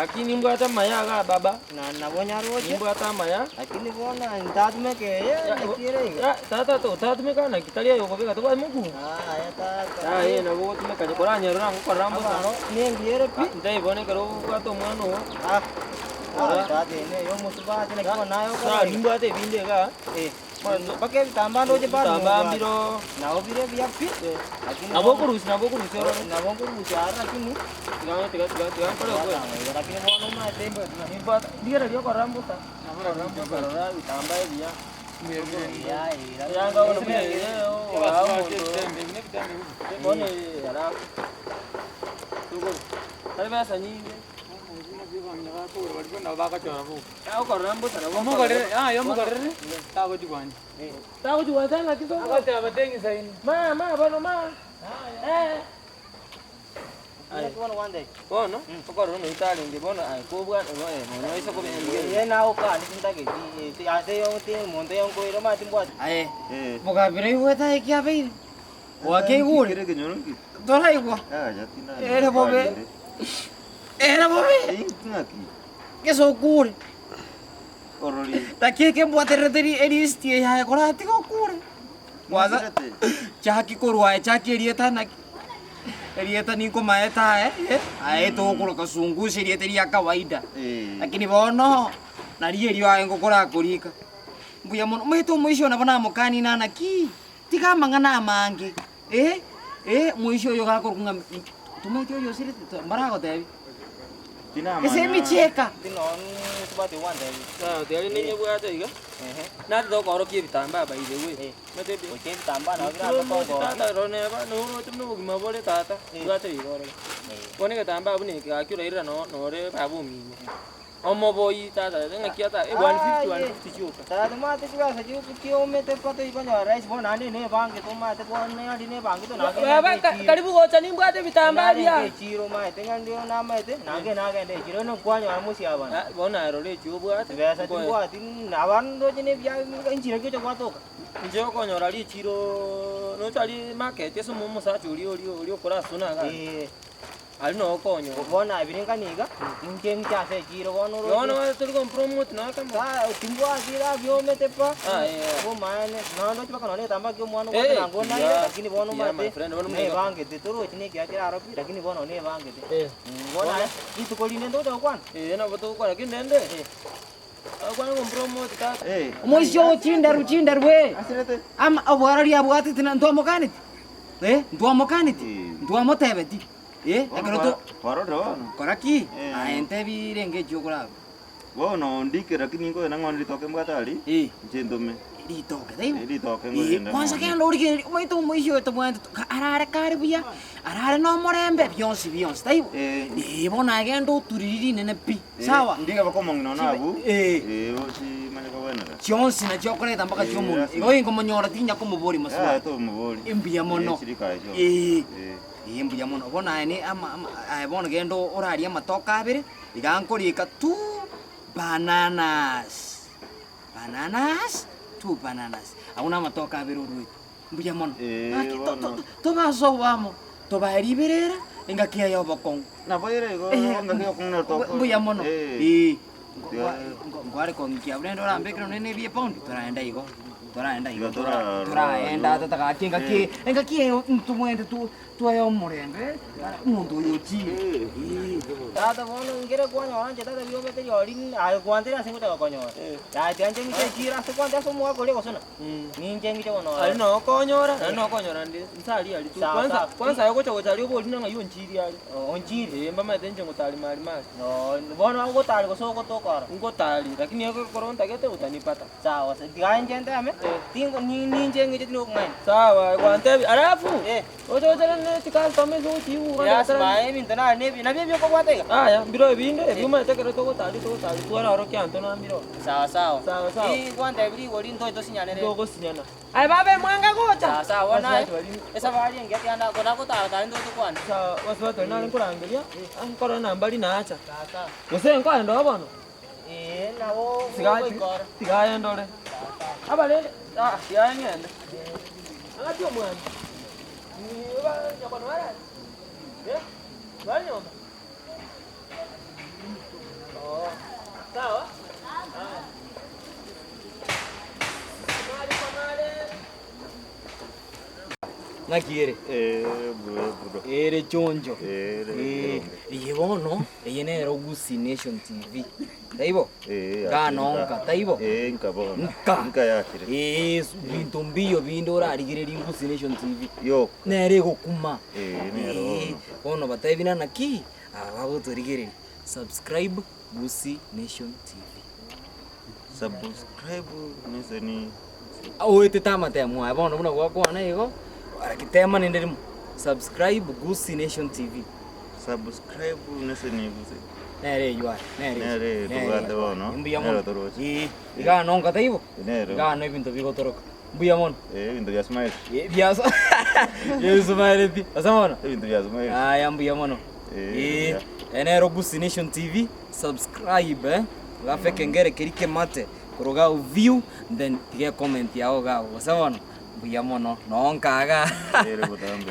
Gaki nimbwate amaya igaa baba. Na nabo nyaroche. Nimbwate amaya. Lakini bono ntatumeka eye naki ere iga. Ya, tata otatumeka naki tari aye okobeka tobwati mokungu. Yaya tata. Aye nabo ogotumeka onye koranyerora ngokorera mbosa. Abaro nengiya ere pi. Ntebi bono ekero obwate omwana oo. Ah, ah tata eye neye omosubati naki bono naye okora Sawa iga. nimbwate ebinde igaa. Eh, mpaka ebitambaa ndoche bado Ebitambaa mobwate. mbiroo. Nabo bire buya pi. Lakini Nabo bono- okorusia nabo okorusia ororo. Nabo nkorusia aro lakini. Tiga tiga tiga tiga nkore okwe. Lakini bono omanyete Nimbwate rigereria okorora mbosa. Okorora mbosa rora ebitambaa ebiya. Eyanga bono buna eye oraa omonto. Bono eye alafu. Tari besa nyinge. Okorora mbosa nabo Tagochigwancha ng'aki sokoro. Mama bono ma. Eh. Aye. Bono, okorora omoito tarenge bono aye kobwate bo eh bono oise kobe Eye nagokani tintageti ase omonto yonkoira omanyete mbwate. Aye, mokabira oigwete aye ki abeire? Gwakeigure? Toraigwa? Ere bobe, ere bobe, gese okure. Naki eke mbwatererete elisiti eye aye koratiga okure. Kwanza chaki korwa aye chaki erieta naki erieta ninkomaete aye eh, aye tokoroka sungusia erieta ria kawaida lakini bono nario erio aye ngokora korika. Mbuya mono, omanyete omoisia oyo nabo namokanie nana ki, tiga amang'ana amange eh, eh, omoisia oyo gakorokwa ng'a tomaeti oyo osirete mbaragotebia. Ase emicheka. Tiari ninyebwate iga, natete okorokia ebitambaa by the way. Tata rora neba noroche buna obogima bore tata, bwate iga orore. Bono egetambaa buna eke gaki orairera no nore baba omino. Omoboi tata ng'aki ata 150 150 chioka. Tata tomanyete chibesa chiomete mpaka tochikonyora rahisi bono naende nebangete omanyete bono naende nebangete naende Baba nagende echiro. karibu gocha nimbwate ebitambaa bia. Narenge echiro omanyete ng'a ndio namaete naende nagenda echiro onye kwanyora mosiabana. Ah, bono aye rora echio obwate. Chibesa nkoe. timbwati nabana ndoche na ebia enchera ki ocha gwatoka. Inche okonyora aria echiroo nocha aria market ase omosacha oria oria oria okorasuna igaa. Eeh. Aria noo okonyora. Bono abiringani iga, inche inche ase echiro bono oroche. Bono tori kompromote nonya kamo. Sa timbwati iga biomete pa, Ah, eh. bomaene, nonya ndoche mpaka nonya negetambaa kia omwana Eh, obwate nango naire, yeah, lakini bono yeah, my omanyete, friend, bono muna iga. nebangete torochi na ekiagera kera aro pi, lakini bono nebangete. Eh. Bono aye, rituko rinde ntogocha gokwana. Eh, nabo togokwana lakini rende, okwane kompromote tata. Omoisia oo chinderu chinderu eh, ama obwarori abwatete na ntwamokaneti eh, ntwamokaneti ntwamotebeti eh, ekero to Kwarorire bono? kora ki? Eh. Aye ntebi renge echi okoraba. Bono ondike lakini nkoenda ng'one ritoke mbwate aria, Eh. inche ntome. Ritoke taibo? Eh, ritoke Eh, nkorenda kwanza ng'one. genda origererie omanyete omoisia oyo tobwenerete to- ka- arare kare buya, arare na omorembe, bionsi bionsi taibo? Eh. Eh, bono aye genda oturiri rinene pi, Eh, sawa? Ndike mpaka omong'ina one abwo, Eh. eh, ochimanye kogwenera. Chionsi nachio okoreta mpaka Eh, chiomonwe. lazima. Igo inkomonyora tinya komoboria Eh, maswali. tomoboria. Mbuya mono. Eh, chirikare chionsi. Eh. Eh. Eh, mbuya mono. Bono aye ne ama ama aye bono genda orarie amatoke abere, iga nkorika two bananas, bananas, two bananas. Abwo na amatoke abere oruete. Mbuya mono. Eh, Gaki to- to- bono. to- tobe obwamo, tobae riberera, engaki eye y'obokong'u. Naboire igo, Eh, engaki y'obokong'u nero tokora. Mbuya mono. Eh. Eh. Tiga- Nkware kong'ikia abwo rende orambekere nonye na ebie poundi, toraenda igo, toraenda igo, Tiga tora- toraenda tata gaki engaki Eh. engaki eye ntobwenerete tu twae omorembe, omonto oyo ochire. Eh. Tata bono nkere kwanyora inche tata biomete riori aye kwantere ase ngocha gokonyora. Yaya tiga inche ng'iche echiro ase kwantere ase omogaka oria gosona. Ninche ng'iche bono Aria noo okonyora, naende noo okonyora nde nse aria aria tu. Sawa, Kwanza sawa. kwanza aye ogocha gocha aria oborie ng'a ng'ai onchiri are. Onchiri. Eh mbamaete inche ngotari mari mari. Bono ogotari gose ogotokora. Ngotari, lakini ekero ntagete utanipata. Sawa, tiga inche nteme, tingo ninche ng'iche tindi gokong'aina. Sawa, gwantebia, alafu Eh. oche oche ne chicustomers ogochiigwa Lazima ebinto nare nebi nabio ebiokobwata iga. Yaya, mbiro ebinde, ebi omanyete ekero togotari togotari twaraorokia anto na mbiro. Sawa sawa. Sawa sawa. Ii gwantebia rigori ntoche tosinyanere. Togosinyana. Aye baba emwanga gocha. Sawa sawa bono aye esafari engiya tiga nagotara tara ntoche tokwane. Sawa, gose batari nare nkorangeria, nkorora nambari naacha. Sawa sawa. Gose nkoenda oo bono? Ee nabo Tiga ogoika ore. tiga aye ndore. Aba rende, ah tiga aye ng'ende. Ang'ati omwana, nyoko nore? Eh, nore nyomba? Oo. Sawa? Haya. Mali kwa male. Ng'aki ere? Eh, bro, bro. Ere chonjo. Ere Eh, eronge. eye bono, eye nero Gusii Nation TV. Taibo? Eh, Gano nka, taibo? Eh, nka bono. Nka. Nka yakire. Eh, binto mbiyo binde orarigererie Gusii Nation TV. Yo. Nere egokuma. Eh, nero Eh, bono. bono batebi na naki, aba bagotorigereria. Subscribe Gusii Nation TV. Subscribe neseni. Oetete amatemo aya bono buna gwakwana igo, lakini tema nende rimo, subscribe Gusii Nation TV. Subscribe neseni gose. Nere eywo aye, nere Nere tobwate bono, Mbuya nere mono. toroche. Ee, iga nonka taibo? Nere. Iga no ebinto bigotoroka. Mbuya mono. Eh, ebinto bia smile. Eh, biaso biasumaire pi. Ase bono? Ebinto bia smile. Aya mbuya mono. Eh, Eh, mbuya. nero Gusii Nation TV, subscribe eh. Gafe ekengere keria kemate. Korwa iga view then tiga ecomment yago iga abwo gose bono mbuya mono noo nkaga. Ere botambe.